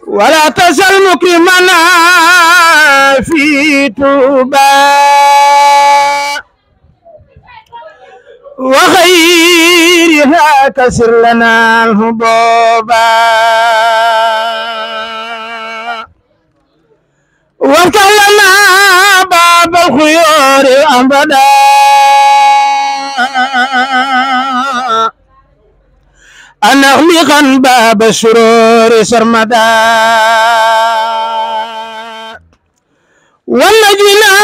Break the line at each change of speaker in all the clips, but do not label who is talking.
ولا تسل مكرمنا في توبة وغيرها كسر لنا الهبوبا وافتح لنا باب الخيار أبدا أن أغلقا باب الشرور سرمدا ونجنا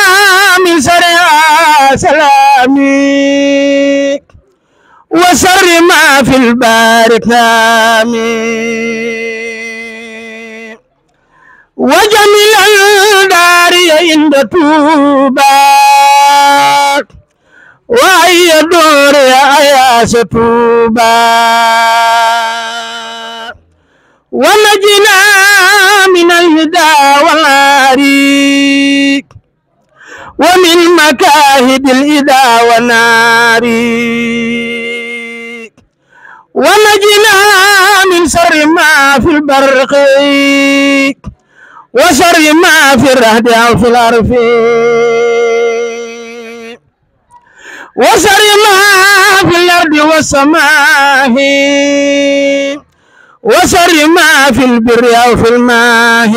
من سرها سلامي وسر ما في البارك نامي وجميل الدار عند توبة وأي دور يا ستوبة ونجنا من الهدى والعريق ومن مكاهد الإذى والنار ونجنا من شر ما في البرق وشر ما في الرهد أو في الأرف وشر ما في الأرض والسماء وشر ما في البر أو في الماء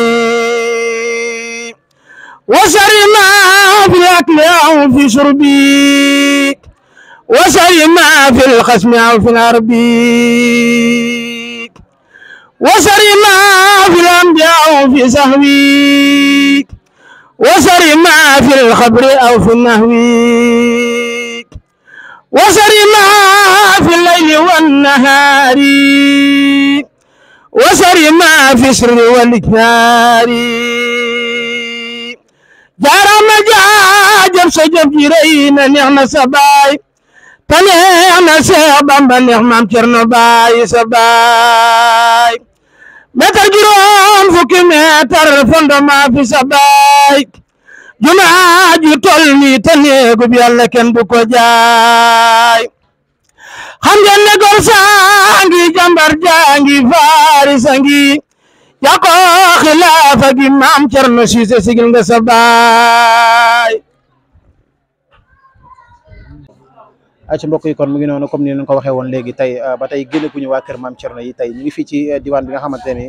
وشر ما في الأكل أو في شربي وشر ما في الخصم أو في الحرب وشر ما في الأمد أو في سهوي وشر ما في الخبر أو في النهو وشر ما في الليل والنهار وشر ما في السر والإكثار جارا مجاجب سجب جرين نعم سباي تنعم سيبان بنعم كرن باي سباي متر جروم فكي متر فند ما في سباي jumaa ju tol ni te neegu bi Yàlla kenn du ko jaay xam ngeen ne gor saangi jàmbar jaangi faarisangi yako xilaafa gi maam Cerno Siise sigil nga sa baay ay ci mbokk yi kon mu ngi noonu comme ni ñu ko waxee woon léegi tey ba tey génn guñu waa kër maam Cerno yi tey ñu ngi fii ci diwaan bi nga xamante ni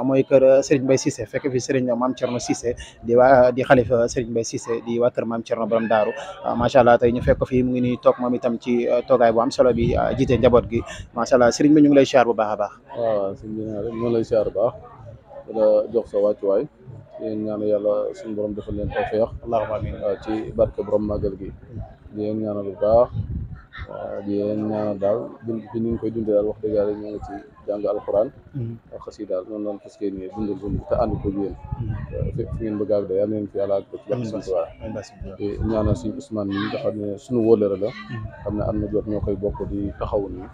mooy kër Serigne Mbaye Cissé fekk fi Serigne maam Cerno Cissé di xalifa Serigne Mbaye Cissé di waa kër maam Cerno borom daaru macha allah tey ñu fekk ko fii mu ngi nii toog moom itam ci toogaay bu am solo bi jiite njaboot gi macha allah Serigne bi ñu ngi lay siyaar bu baax a baax.
waaw sëñ bi ñu ngi lay siyaar bu baax la jox sa wàccuwaay yéen ñaan yàlla suñu borom defal leen tawfeex
allahumma amiin
ci barke borom màggal gi di leen ñaanal bu baax di leen ñaanal daal dund fi ni ñu koy dundee daal wax dëgg yàlla ñu ngi ci jàng alxuraan ak xasida daal noonu lañ fas yéene dundal dund te ànd ko yéen fépp fi ngeen bëgg a àgg de yal na leen fi yàlla àgg ko ci barke sant waay te ñaanal suñu Ousmane mi nga xam ne suñu wóllëre la xam ne am na jot ñoo koy bokk di taxawu nii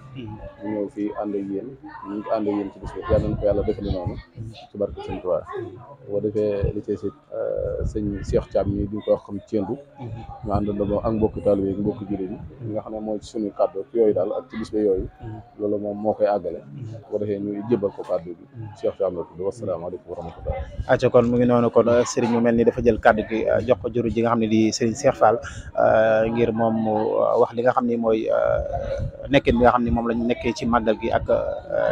ñu ñëw fii ànd ak yéen ñu ngi ànd ak yéen ci bis bi yàlla na ko yàlla defali noonu ci barke sant waay boo defee li ci si sëñ Cheikh Thiam mi di ko wax xam Thiendou ñu àndandoo ak mbokki taalibe yi mbokki jullit yi nga xam ne mooy ci suñu kàddu yooyu daal ak ci bis bi yooyu loolu moom moo koy àggale boo defee ñu jébbal ko kàddu bi Cheikh Thiam la tudd wasalaamaaleykum wa rahmatullah
acca kon mu ngi noonu kon Serigne mu mel ni dafa jël kàddu gi jox ko juru ji nga xam ne di Serigne Cheikh Fall ngir moom mu wax li nga xam ne mooy nekkin bi nga xam ne moom lañ nekkee ci màggal gi ak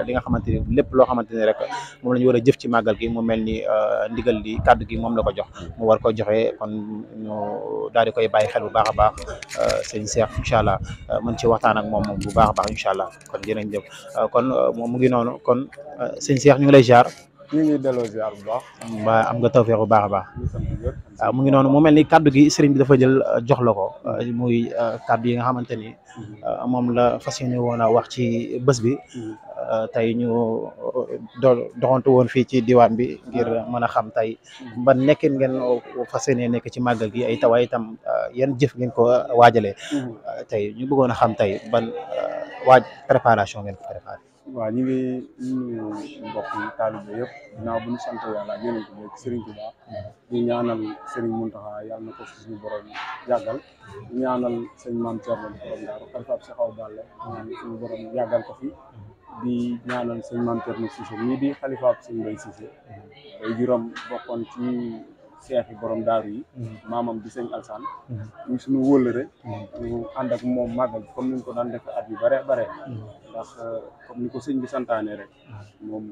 li nga xamante ni lépp loo xamante ni rek moom la ñu war a jëf ci màggal gi mu mel ni ndigal li kàddu gi moom la ko jox mu war ko joxe kon ñu daal di koy bàyyi xel bu baax a baax Serigne Cheikh incha allah mën ci waxtaan ak moom bu baax a baax incha allah kon jërëjëf kon mu ngi noonu kon Serigne Cheikh ñu ngi lay ziar.
ñu ngi delloo ziar bu baax.
mbaa am nga tawfeex bu baax a baax. waaw mu ngi noonu mu mel ni kaddu gi sëriñ bi dafa jël jox la ko muy kaddu yi nga xamante ni moom la fas yéene woon a wax ci bés bi tey ñu doxantu woon fii ci diwaan bi ngir mën a xam tey ban nekkin ngeen fas yéene nekk ci màggal gi ay tawaay itam yan jëf ngeen ko waajalee tey ñu bëggoon a xam tey ban préparation ngeen ko préparé.
waaw ñu ngi nuyu mbokk yi taalibe yëpp ginnaaw bu ñu sant yàlla ak yonent bi Serigne Touba di ñaanal Serigne Mountakha yàlla na ko fi suñu borom yàggal di ñaanal sëñ Mame Thierno borom Daaru xalifa Cheikh Awa Balla ñaan suñu borom yàggal ko fi
di ñaanal sëñ Mame Thierno Cissé mii di xalifaab sëñ Mbaye Cissé day juróom bokkoon ci seexi borom daaru yi maamam di sëñ Alsaan ñu suñu wóllëre ñu ànd ak moom màggal comme ni ñu ko daan def at yu bare bare ndax comme ni ko sëñ bi santaane rek moom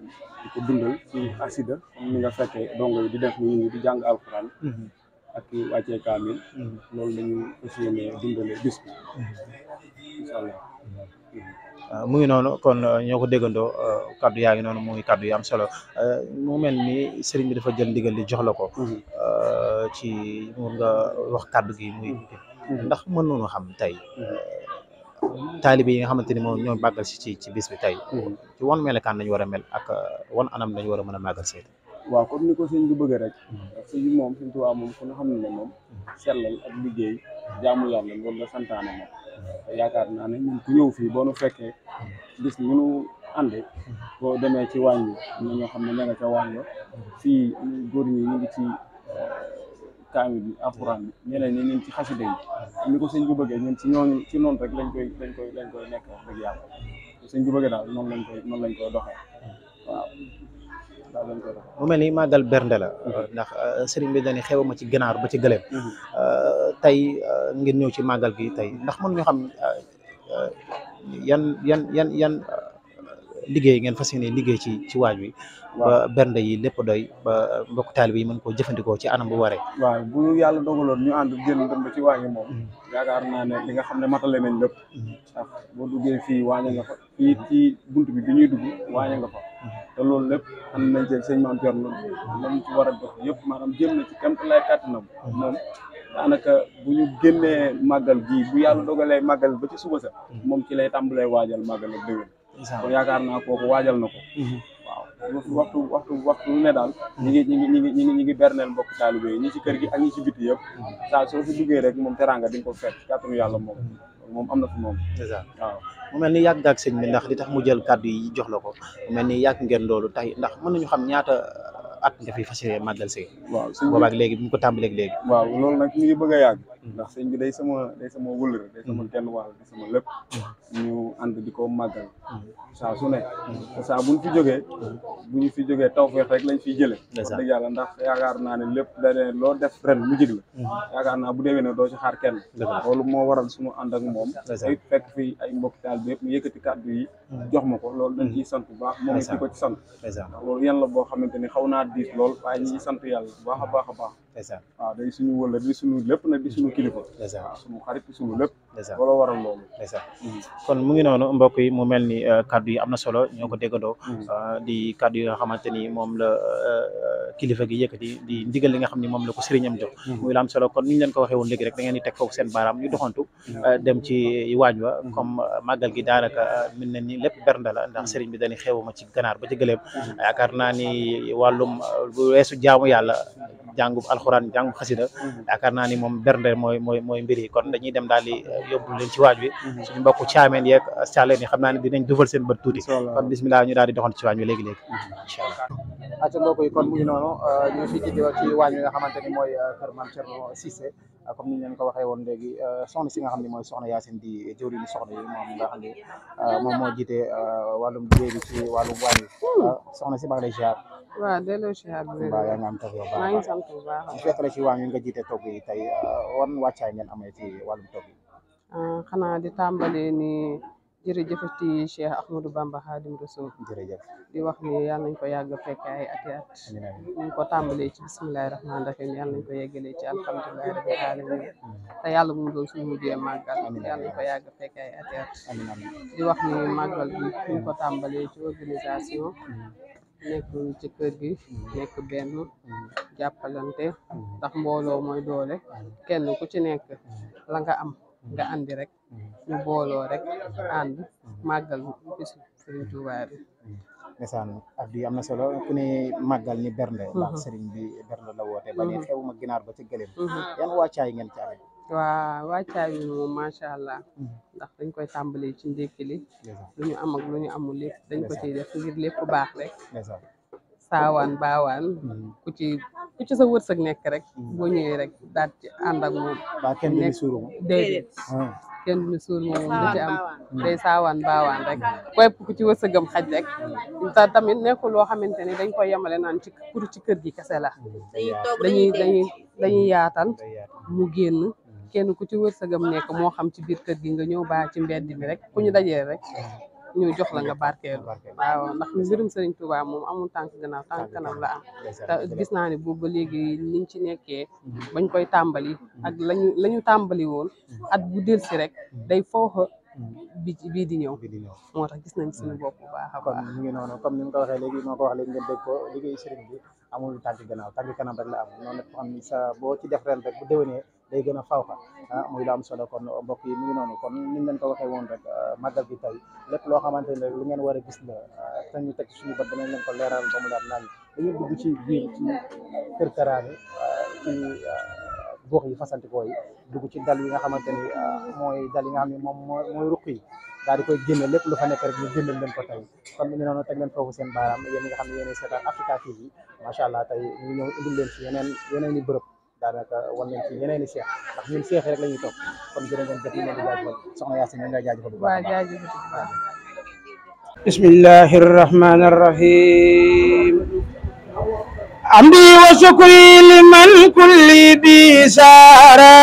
di ko dundal ci asida comme ni nga fekkee dongo yi di def ñu ngi di jàng alxuraan ak wàccee kaamil loolu lañu fas yéene dundale bis bi incha allah
mu ngi noonu kon ñoo ko déggandoo kaddu yaa ngi noonu muy kaddu yu am solo mu mel ni sëriñ bi dafa jël ndigal li jox la ko ci mun nga wax kaddu gi muy ndax mën nañu xam tey taalibe yi nga xamante ni moom ñoo màggal si ci bis bi tey ci wan melokaan lañu war a mel ak wan anam lañu war a mën a màggal seet
waaw comme ni ko sëñ bi bëggee rek sëñ bi moom sëñ Tuubaa moom ku nga xam ne moom sellal ak liggéey jaamu yàlla loolu la santaane moom yaakaar naa ne ñun ku ñëw fii boo nu fekkee gis ñu nu ànde boo demee ci waañ bi ñoo xam ne ña nga ca waañ ba fii góor ñi ñu ngi ci kaamil bi alxuraan bi ñeneen ñi ñu ngi ci xasida yi ni ko sëñ bi bëggee ñun ci ñooñu ci noonu rek lañ koy nekk wax dëgg yàlla sëñ bi bëggee daal noonu lañ koy doxee waaw
mu mel ni màggal bernde la ndax sëriñ bi dañuy xewma ci ganaar ba ci gëléem tey ngeen ñëw ci màggal gi tey ndax mën ñu xam yan liggéey ngeen fas yéene liggéey ci waaj wi ba bernde yi lépp doy ba mbokk taalibe yi mën koo jëfandikoo ci anam bu waree
waaw bu yàlla dogaloon ñu ànd génn dem ba ci waañ moom yaakaar naa ne li nga xam ne matale nañ lépp ndax boo duggee fii waaña nga fa fii ci bunt bi ñuy dugg waaña nga fa te loolu lépp ànd nañ ci sëñ Mame Thierno lam ci war a dox yëpp maanaam jëm na ci kémt lay kàttanam moom daanaka bu ñu génnee màggal gii bu yàlla dogalee màggal ba ci suba sa moom ci lay tàmbalee waajal màggal ak déwén kon yaakaar naa kooku waajal na ko waaw waxtu lu ne daal ñi ngi berneel mbokk taalibe yi ñi ci kër gi ak ñi ci biti yëpp saa soo fi duggee rek moom teranga di nga ko fekk kàttanu yàlla moom am na fi moom waaw
mu mel ni yàgg ak sëñ bi ndax li tax mu jël kàddu yi jox la ko mu mel ni yàgg ngeen loolu tey ndax mën nañu xam ñaata at nga fi fas yéene màggal si
waaw
boobaak léegi bu ñu ko tàmbaleeg léegi
waaw loolu nag mi ngi bëgg a yàgg ndax sëñ bi day sama wëllëre day sama genn wàll di sama lépp ñu ànd di ko màggal saa su ne saa buñ fi jógee bu ñu fi jógee tawfeex rek lañ fiy jële wax dëgg yàlla ndax yaakaar naa ne lépp dane loo def ren mu jig la yaakaar naa bu déwee ne doo ci xaar kenn loolu moo waral suñu ànd ak moom ay fekk fi ay mbokki taal bi yëpp mu yëkkati kàddu yi jox ma ko loolu dañ ciy sant bu baax moom it di ko ci sant loolu yan la boo xamante ni xaw naa diis lool waaye ñi sant yàlla bu baax a baax a baax waaw day suñu wëla di suñu lépp nag di suñu kilifa waaw suñu xarit suñu lépp looloo waral loolu
kon mu ngi noonu mbokk yi mu mel ni kaddu yi am na solo ñoo ko déggandoo di kaddu yi nga xamante ni moom la kilifa gi yëkkati di ndigal li nga xam ni moom la ko sëriñam jox muy la am solo kon ni ñu leen ko waxee woon léegi rek da ngeen di teg foofu seen baaraam ñu doxantu dem ci waañ wa comme màggal gi daanaka mel na ni lépp bernde la ndax sëriñ bi dañuy xewuma ci ganaar ba ci gëléem yaakaar naa ni wàllum bu weesu jaamu yàlla jàngu alxuraan jàngu xasida yaakaar naa ni moom bernde mooy mbir yi kon dañuy dem daal di yóbbu leen ci waaj bi suñu mbokku caameen yeeg caleen yi xam naa ne dinañ dugal seen bët tuuti kon bismillah ñu daal di doxantu ci waañ bi léegi-léegi incha allah aca mbokk yi kon mu ngi noonu ñu fi ci waañ bi nga xamante ni mooy kër Mame Thierno Cissé comme ni ñu leen ko waxee woon léegi soxna si nga xam ne mooy soxna Yacine di jëwriñu soxna yi moom nga xam ne moom moo jiite wàllum liggéey bi ci wàllum waañ bi soxna si maa ngi lay ziar
waaw delloo ziar bi
mbaa yaa nga am taw yow baax
maa ngi sant bu baax
ñu fekk la ci waañ wi nga jiite togg yi tey wan wàccaay ngeen amee ci wàllum togg yi
xanaa di tàmbalee ni jërëjëfati Cheikh Ahmadou Bamba Khadim Rassoul
jërëjëf
di wax ni yàlla nañ ko yàgg fekke ay ati at ñu ko tàmbalee ci bismillahi rahmaani rahim yàlla nañ ko yeggalee ci alhamdulillahi rabbil alamin te yàlla mu doon suñu mujjee màggal yàlla nañ ko yàgg fekke ay ati at di wax ni màggal bi ñu ko tàmbalee ci organisation nekk ci kër gi nekk benn jàppalante ndax mbooloo mooy doole kenn ku ci nekk la nga am nga andi rek ñu booloo rek ànd màggal bisu Sëriñ Tuubaa bi
ndeysaan addu yi am na solo ku ne màggal ni bernde ndax sëriñ bi bernde la woote ba ni xewuma ginaar ba ci gëléem yan wàccaay ngeen ci amee
waa wàccaay yi moom macha allah ndax dañ koy tàmbalee ci ndékki li lu ñu am ak lu ñu amul lépp dañ ko ciy def ngir lépp baax rek saawaan baawaan ku ci sa wërsëg nekk rek boo ñëwee rek daal ci ànd ak moom
ba kenn du suuru
déedéet kenn du ne suur moom du ci am day saawaan baawaan rek képp ku ci wërsëgam xaj rek te tamit nekkul loo xamante ni dañ koy yemale naan ci pour ci kër gi kese la dañuy yaatal mu génn kenn ku ci wërsëgam nekk moo xam ci biir kër gi nga ñëw baa ci mbedd mi rek ku ñu dajee rek ñu jox la nga barkeelu waaw ndax mbirum Sëriñ Tuubaa moom amul tànk gannaaw tànk kanam la am te gis naa ne boobu ba léegi niñ ci nekkee bañ koy tàmbali ak lañu tàmbali woon at bu delsi rek day foofa bii di ñëw moo tax gis nañ suñu bopp bu baax a baax.
kon mu ngi noonu comme ni mu ko waxee léegi moo ko wax léegi ngeen dégg ko liggéey sëriñ bi amul tànk gannaaw tànk kanam rek la am noonu xam ni sa boo ci def ren rek bu déwénee day gën a fawxa muy lu am solo kon mbokk yi mu ngi noonu kon niñ leen ko waxee woon rek màggal gi tey lépp loo xamante ne lu ngeen war a gis la te ñu teg suñu bët danañ leen ko leeral ba mu daal naan dañuy dugg ci biir ci kër karaani ci gox yi fasantikoo yi dugg ci dal yi nga xamante ni mooy dal yi nga xam ne moom mooy ruq yi daal di koy génne lépp lu fa nekk rek ñu génneel leen ko tey kon mu ngi noonu teg leen foofu seen baaraam yéen ñi nga xam ne yéen seetaan Africa TV macha allah tey ñu ñëw indil leen ci yeneen i bërëb daanaka wan leen ci yeneen i seex ndax ñun seex rek la ñuy topp kon jërë ngeen jëf ñu leen di jaajëfal soxna Yacine ñu ngi lay jaajëfal bu baax a baax.
bismillahi rahmani rahim amdi wa shukri liman kulli bi sara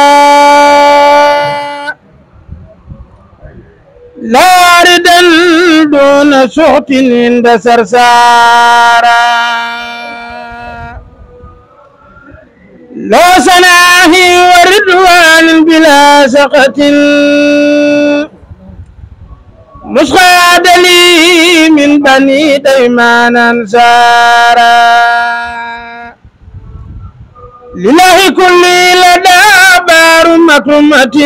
laridan duna suxtin inda sarsara lo sanahi wa ridwan bila saqatin مسخاد لي من بني ديمان أنصارا لله كل لدى بار مكرمة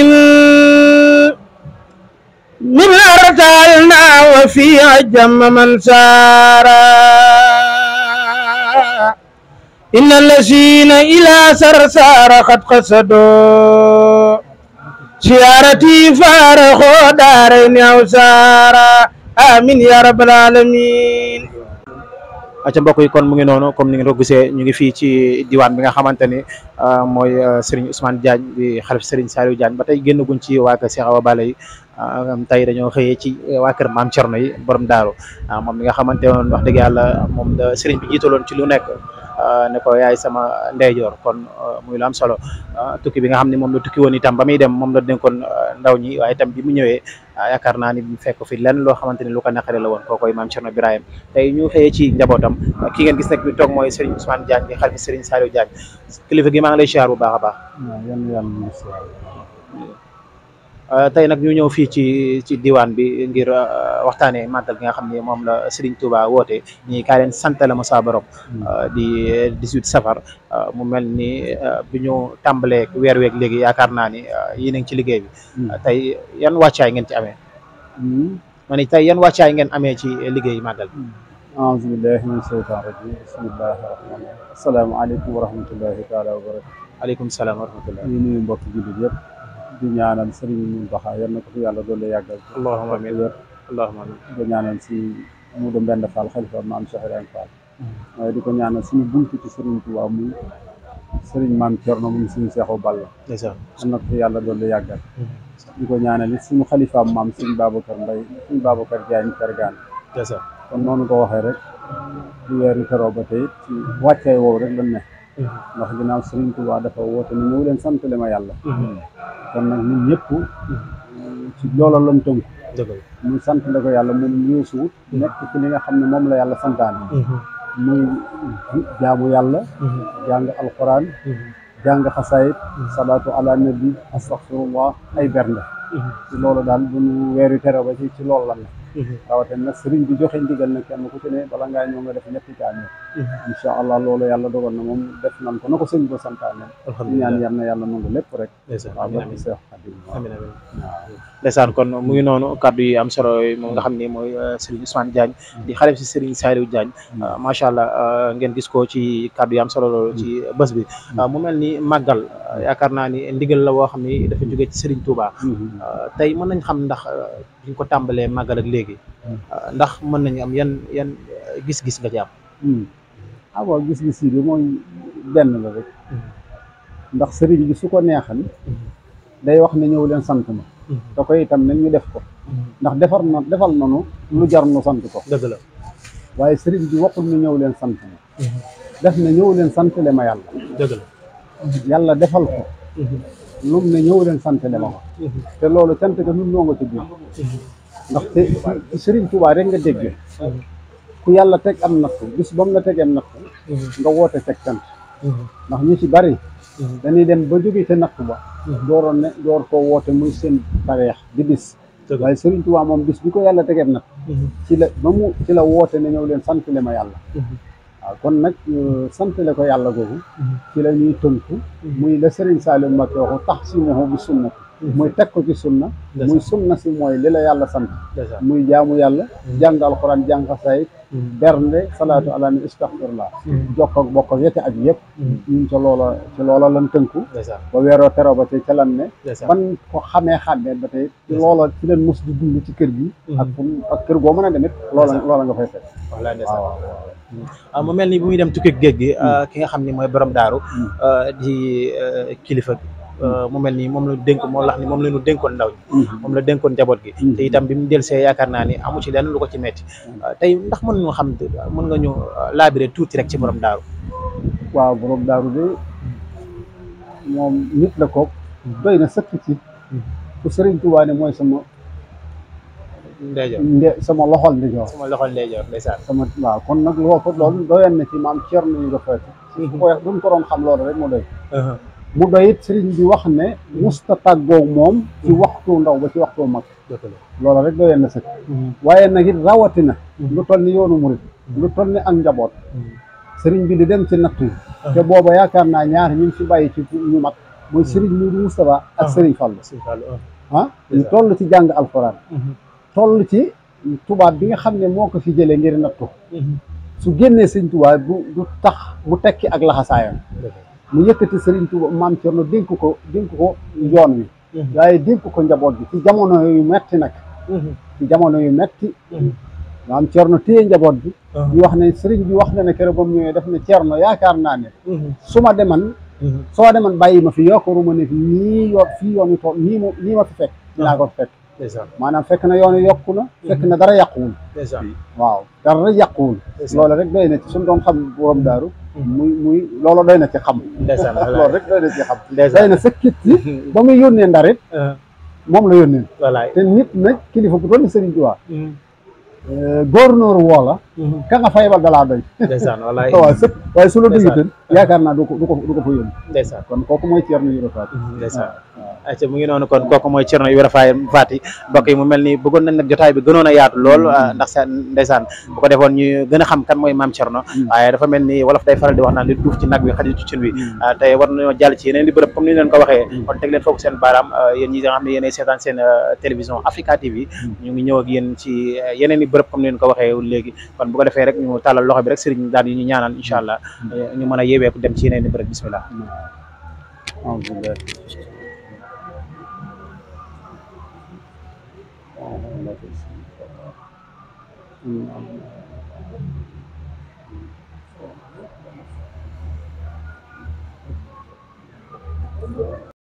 من أرسلنا وفي عجم من سارا إن الذين إلى سرسار قد قصدوا سيارتي فارخو دارين أوسارا آمين يا رب العالمين.
acca mbokk yi kon mu ngi noonu comme ni ngeen ko gisee ñu ngi fii ci diwaan bi nga xamante ni mooy Serigne Ousmane Diagne bi xalif Serigne Saliou Diagne ba tey génn guñ ci waa kër Cheikh Awa Balla yi tey dañoo xëyee ci waa kër Maam Thierno yi borom daaru moom mi nga xamante woon wax dëgg yàlla moom la Serigne bi jiitaloon ci lu nekk ne ko yaay sama ndeyjoor kon muy lu am solo tukki bi nga xam ne moom la tukki woon itam ba muy dem moom la dénkoon ndaw ñi waaye itam bi mu ñëwee yaakaar naa ni mu fekk fi lenn loo xamante ni lu ko naqare la woon kookoy Maam Thierno Birahim tey ñu xëyee ci njabootam ki ngeen gis nag bi toog mooy Serigne Ousmane Diagne bi xalifa Serigne Saliou Diagne kilifa gi maa ngi lay siyaar bu baax a baax. tey nag ñu ñëw fii ci diwaan bi ngir waxtaanee màggal gi nga xam ne moom la Serigne Touba woote ñi kaa leen sant la Moussa Borom di 18 safar mu mel ni bi ñu tàmbalee weer weeg léegi yaakaar naa ni yéen a ngi ci liggéey bi tey yan wàccaay ngeen ci amee ma ni tey yan wàccaay ngeen amee ci liggéey màggal bi
a'uuzu billahi min shaytaan rajim bismillahi rahmaani rahim asalaamaaleykum wa rahmatullahi taala wa barakatu
aleykum salaam wa rahmatullah
ñu nuyu mbokk jullit yëpp di ñaanal Serigne Mountakha yal na ko fi yàlla doole yàggal
allahumma amiin
wér
allahumma amiin
di ko ñaanal si Modou Mbend Fall xalifa Maam Cheikh Ibrahima Fall waaye di ko ñaanal suñu buntu ci Serigne Touba muy Serigne Maam Thierno muy suñu Cheikh Awa Balla
ndeysaan
yal na ko fi yàlla doole yàggal di ko ñaanal it suñu xalifaam maam Serigne Babacar Mbaye Serigne Babacar Diagne Pergane
ndeysaan
kon noonu ko waxee rek di weeru teroo ba tey ci wàccaay woowu rek lañ ne ndax ginnaaw Serigne Touba dafa woote ni ñëw leen sant le ma yàlla kon nag ñun ñëpp ci loola lañ tënku muy sant la ko yàlla moom yéesuwut nekk ci li nga xam ne moom la yàlla santaane muy jaamu yàlla jàng alquran jàng xasaayit salaatu ala nabi astaghfirullah ay bernde ci loolu daal bu ñu weeru tere ba ci loolu la ne rawatina nag sëriñ bi joxe ndigal na kenn ku ci ne bala ngaa ñëw nga def ñetti kaamil incha allah loolu yàlla dogal na moom def nañ ko na ko sëñ ba santaane ñaan yal na yàlla nangu lépp rek waaw barke Seex Xaadim
amiin amiin ndeysaan kon mu ngi noonu kaddu yi am solo moom nga xam ne mooy Serigne Ousmane Diagne di xale si Serigne Saliou Diagne macha allah ngeen gis ko ci kaddu yi am solo loolu ci bés bi mu mel ni màggal yaakaar naa ni ndigal la woo xam ni dafa jóge ci Serigne Touba tey mën nañ xam ndax biñ ko tàmbalee màggal ak léegi ndax mën nañu am yan gis-gis nga ci am
waaw gis-gis yi mooy benn la rek ndax sëriñ bi su ko neexal day wax ne ñëw leen sant ma
da koy itam nañ ñu def ko ndax defal nanu lu jar nu sant ko
dëgg la
waaye sëriñ bi waxul ne ñëw leen sant ma def na ñëw leen sant le ma yàlla
dëgg la
yàlla defal ko lum ne ñëw leen sant le ma ko te loolu cant ga ñun ñoo nga ci biir ndax te ci sëriñ Tuubaa rek nga dégg ku yàlla teg am nattu bis ba mu la tegee nattu nga woote teg cant ndax ñu ci bari dañuy dem ba jóge ca nattu ba door koo woote muy seen tareex di bis waaye sëriñ Tuubaa moom bis bi ko yàlla tegee natt ci la woote ne ñëw leen sant le ma yàlla waaw kon nag sant le ko yàlla googu ci la ñuy tënku muy la sëriñ Saliou Mbacké waxu tax si moxo bi sunna muy teg ko ci sunna muy sunna si mooy li la yàlla sant muy jaamu yàlla jàng alxuraan jàng xasaayid bernde salaatu ala nabi astaghfirullah jokk ak bokk ak yete ak yëpp ñun ci loola lan tënku ba weeroo teroo ba tey ca lan ne ban ko xamee ba tey ci loola ci leen mos di dund ci kër gi ak kër goo mën a demit loola nga fay fekk
waaw mu mel ni bu muy dem tukki géej gi ki nga xam ni mooy borom daaru di kilifa mu mel ni moom la dénk moo lax ni moom la ñu dénkoon ndaw ñi moom la dénkoon njaboot gi te itam bi mu delsee yaakaar naa ni amu ci lenn lu ko ci metti tey ndax mën ñu xam mën nga ñu laabiré tuuti rek ci borom daaru
waaw borom daaru de moom nit la ko doy na sëkk ci ku Sëriñ Tuubaa ne mooy sama sama loxol ndeyjoor
ndeysaan
waaw kon nag loolu doyoon na ci maam Cerno yu rafet duñ ko doon xam loolu rek mu doy mu doyit sëriñ bi wax ne musta tàggoo moom ci waxtu ndaw ba ci waxtu mag loolu rek doyoon na sëkk waaye nag it rawatina lu toll ni yoonu murit lu toll ni ak njaboot sëriñ bi di dem ci natt yi te booba yaakaar naa ñaar ñu fi bàyyi ci ñu mag mooy sëriñ Moudou Moustapha ak sëriñ Fallu ñu toll ci jàng alxuraan toll ci tubaab bi nga xam ne moo ko fi jëlee ngir nattu su génnee sëriñ tubaab du tax mu tekki ak laxasaayam mu yëkkati sëriñ tubaab maam Cerno dénk ko yoon wi waaye dénk ko njaboot bi ci jamono yu metti nag maam Cerno téye njaboot bi ñu wax ne sëriñ bi wax na ne keroog ba mu ñëwee def ne Cerno yaakaar naa ne su ma deman soo deman bàyyi ma fi yokkaruma ne fii yoon wi tool nii ma fi fekk dinaa ko fekk maanaam fekk na yoon yokku na fekk na dara yàquwul waaw dara yàquwul loolu rek doy na ci suñu doon xam borom daaru muy loolu doy na ci xam loolu rek doy na ci xam doy na sëkkit ci ba muy yónnee ndarit moom la yónnee te nit nag kilifa bu doon Sëriñ Tuubaa gouverneur woo la ka nga fa yebal dalaa doy waaw sëpp waaye su la doyutoon yaakaar naa du ko fa yónni kon kooku mooy Cerno Ibra Faty
acca mu ngi noonu kon kooku mooy Cerno Ibra Faty mbokk yi mu mel ni bëggoon nañ nag jotaay bi gënoon a yaatu lool ndax ndeysaan bu ko defoon ñu gën a xam kan mooy maam Cerno waaye dafa mel ni wolof day faral di wax naan li duuf ci nag bi xajul ci cin wi tey war nañoo jàll ci yeneen li bërëb comme ni leen ko waxee kon teg leen foofu seen baaraam yéen ñi nga xam ne yéenay seetaan seen télévision Africa TV ñu ngi ñëw ak yéen ci yeneen i bërëb comme ni leen ko waxee léegi kon bu ko defee rek ñu tàllal loxo bi rek sëriñ daal yi ñu ñaanal incha allah ñu mën a yeeweeku dem ci yeneen i bërëb bismillah
Mm-hmm.